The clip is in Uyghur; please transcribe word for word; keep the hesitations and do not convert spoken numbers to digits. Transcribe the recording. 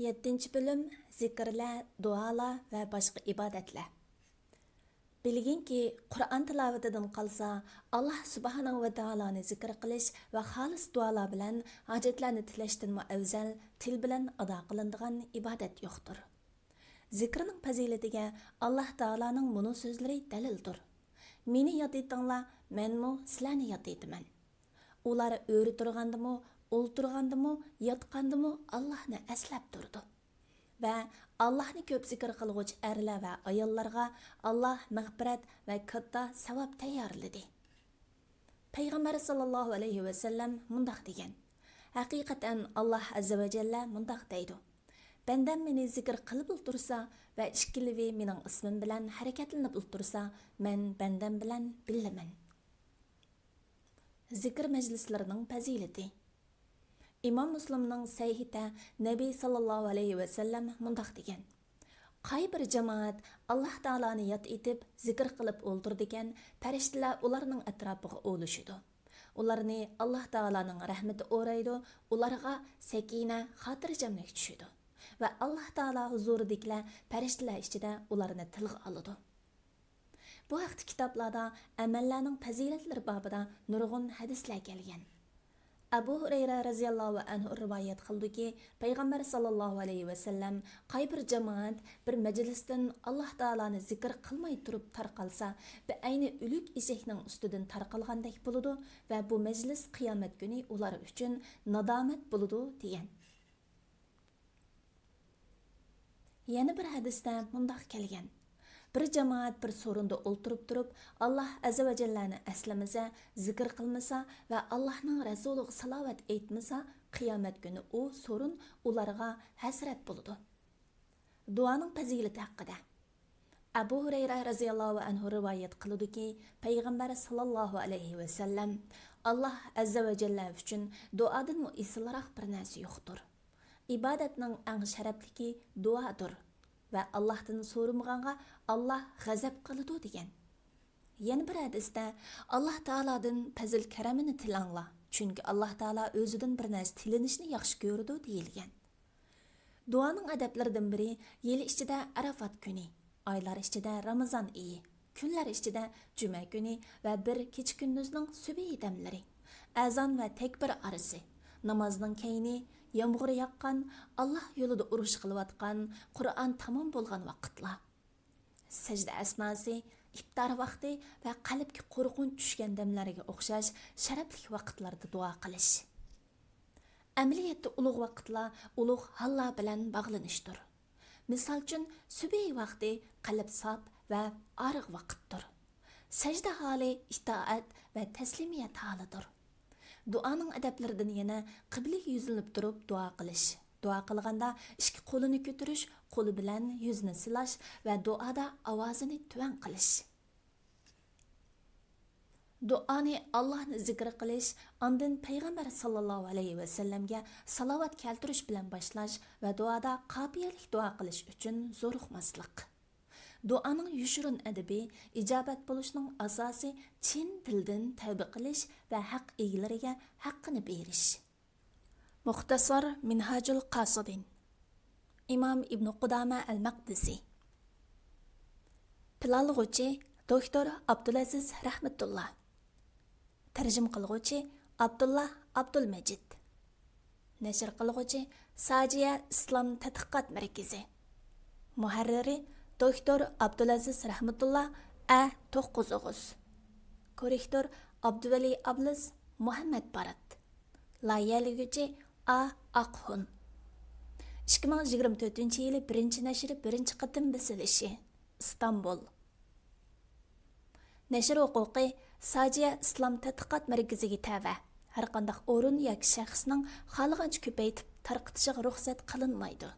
يەتتىنچى بۆلۈم، زىكىرلەر، دۇئالار ۋە باشقا ئىبادەتلەر. بىلگىنكى، قۇرئان تىلاۋىتىدىن قالسا، ئاللاھ سۇبھانەھۇ ۋە تائالانى زىكىر قىلىش ۋە خالىس دۇئالار بىلەن ھاجەتلەرنى تىلەشتىنمۇ ئەۋزەل تىل بىلەن ئادا قىلىنىدىغان ئىبادەت يوقتۇر. زىكىرنىڭ پەزىلىتىگە ئاللاھ تائالانىڭ مۇنۇ سۆزلىرى دەلىلدۇر: «مېنى ياد ئېتىڭلار، مەنمۇ سىلەرنى ياد ئېتىمەن.» ئۇلار ئۆرە تۇرغاندىمۇ، ئولتۇرغاندىمۇ، ياتقاندىمۇ ئاللاھنى ئەسلەپ تۇرىدۇ. ۋە ئاللاھنى كۆپ زىكىر قىلغۇچى ئەرلەر ۋە ئاياللارغا ئاللاھ مەغپىرەت ۋە كاتتا ساۋاب تەييارلىدى. پەيغەمبەر ساللاللاھۇ ئەلەيھى ۋەسەللەم مۇنداق دېگەن: «ھەقىقەتەن ئاللاھ ئەززە ۋە جەللە مۇنداق دەيدۇ: بەندەم مېنى زىكىر قىلىپ ئولتۇرسا ۋە ئىككىلىۋى مېنىڭ ئىسمىم بىلەن ھەرىكەتلىنىپ ئولتۇرسا، مەن بەندەم بىلەن بىللىمەن.» زىكىر مەجلىسلىرىنىڭ پەزىلىتى. ئىمام مۇسلىمنىڭ سەھىھىدە نەبى ساللاللاھۇ ئەلەيھى ۋەسەللەم مۇنداق دېگەن: «قايبىر جامائەت ئاللاھ تائالانى ياد ئېتىپ، زىكىر قىلىپ ئولتۇرىدىكەن، پەرىشتىلەر ئۇلارنىڭ ئەتراپىغا ئولىشىدۇ. ئۇلارنى ئاللاھ تائالانىڭ رەھمىتى ئورايدۇ، ئۇلارغا سەكىنە، خاتىرجەملىك چۈشىدۇ. ۋە ئاللاھ تائالا ھۇزۇرىدىكىلەر پەرىشتىلەر ئىچىدە ئۇلارنى تىلغا ئالىدۇ.» بۇ ھەقتە كىتابلاردا ئەمەللەرنىڭ پەزىلەتلىرى بابىدا نۇرغۇن ھەدىسلەر كەلگەن. ئەبۇ ھۇرەيرە رەزىياللاھۇ ئەنھۇ رىۋايەت قىلىدۇكى، پەيغەمبەر ساللاللاھۇ ئەلەيھى ۋەسەللەم: «قايبىر جامائەت بىر مەجلىستىن ئاللاھ تائالانى زىكىر قىلماي تۇرۇپ تارقالسا، بىئەينى ئۆلۈك ئېشەكنىڭ ئۈستىدىن تارقالغاندەك بولىدۇ ۋە بۇ مەجلىس قىيامەت كۈنى ئۇلار ئۈچۈن نادامەت بولىدۇ» دېگەن. يەنە بىر ھەدىستە مۇنداق كەلگەن: «بىر جامائەت بىر سورۇندا ئولتۇرۇپ تۇرۇپ، ئاللاھ ئەززە ۋە جەللەنى ئەسلىمىسە، زىكىر قىلمىسا ۋە ئاللاھنىڭ رەسۇلىغا سالاۋات ئېيتمىسا، قىيامەت كۈنى ئۇ سورۇن ئۇلارغا ھەسرەت بولىدۇ.» دۇئانىڭ پەزىلىتى ھەققىدە. ئەبۇ ھۇرەيرە رەزىياللاھۇ ئەنھۇ رىۋايەت قىلىدۇكى، پەيغەمبەر ساللاللاھۇ ئەلەيھى ۋەسەللەم: «ئاللاھ ئەززە ۋە جەللە ئۈچۈن دۇئادىنمۇ ئېسىلراق بىر نەرسە يوقتۇر. ئىبادەتنىڭ ئەڭ شەرەپلىكى دۇئادۇر ۋە ئاللاھتىن سورىمىغانغا ئاللاھ غەزەپ قىلىدۇ» دېگەن. يەنە بىر ھەدىستە: «ئاللاھ تائالادىن پەزىل-كەرىمىنى تىلەڭلار، چۈنكى ئاللاھ تائالا ئۆزىدىن بىر نەرسە تىلىنىشنى ياخشى كۆرىدۇ» دېيىلگەن. دۇئانىڭ ئەدەپلىرىدىن بىرى يىل ئىچىدە ئەرەفات كۈنى، ئايلار ئىچىدە رامىزان ئېيى، كۈنلەر ئىچىدە جۈمە كۈنى ۋە بىر كېچە-كۈندۈزنىڭ سۈبھى دەملىرى، ئەزان ۋە تەكبىر ئارىسى، نامازنىڭ كەينى، يامغۇر ياغقان، ئاللاھ يولىدا ئۇرۇش قىلىۋاتقان، قۇرئان تامام بولغان ۋاقىتلار، سەجدە ئەسناسى، ئىپتار ۋاقتى ۋە قەلبكە قورقۇنچ چۈشكەن دەملەرگە ئوخشاش شەرەپلىك ۋاقىتلاردا دۇئا قىلىش. ئەمەلىيەتتە ئۇلۇغ ۋاقىتلار ئۇلۇغ ھاللار بىلەن باغلىنىشتۇر. مىسال ئۈچۈن، سۈبھى ۋاقتى قەلب ساپ ۋە ئارىغ ۋاقىتتۇر. سەجدە ھالى ئىتائەت ۋە تەسلىمىيەت ھالىدۇر. دۇئانىڭ ئەدەپلىرىدىن يەنە قىبلىگە يۈزلىنىپ تۇرۇپ دۇئا قىلىش. دۇئا قىلغاندا ئىككى قولىنى كۆتۈرۈش، قولى بىلەن يۈزنى سىلاش ۋە دۇئادا ئاۋازىنى تۆۋەن قىلىش. دۇئانى ئاللاھنى زىكىر قىلىش، ئاندىن پەيغەمبەر ساللاللاھۇ ئەلەيھى ۋەسەللەمگە سالاۋات كەلتۈرۈش بىلەن باشلاش ۋە دۇئادا قاپىيەلىك دۇئا قىلىش ئۈچۈن زورۇقماسلىق. دۇئانىڭ يوشۇرۇن ئەدىبى، ئىجابەت بولۇشنىڭ ئاساسى چىن دىلدىن تەۋبە قىلىش ۋە ھەق ئىگىلىرىگە ھەققىنى بېرىش. مۇختەسار مىنھاجۇل قاسىدىن. ئىمام ئىبنى قۇدامە ئەل مەقدىسى. پىلانلىغۇچى دوكتور ئابدۇلئەزىز رەھمەتۇللا. تەرجىمە قىلغۇچى ئابدۇللا ئابدۇلمەجىد. نەشر قىلغۇچى ساجىيە ئىسلام تەتقىقات مەركىزى. مۇھەررىرى دوكتور ئابدۇلئەزىز رەھمەتۇللا، ئە توققۇز ئوغۇز. كوررېكتور ئابدۇۋەلى ئابلىز، مۇھەممەد بارات. لايىھەلىگۈچى ئا ئاقخۇن. ئىككى مىڭ يىگىرمە تۆتىنچى يىلى بىرىنچى نەشرى بىرىنچى قېتىم بېسىلىشى. ئىستانبۇل. نەشر ھوقۇقى ساجىيە ئىسلام تەتقىقات مەركىزىگە تەۋە. ھەرقانداق ئورۇن ياكى شەخسنىڭ خالىغانچە كۆپەيتىپ تارقىتىشىغا رۇخسەت قىلىنمايدۇ.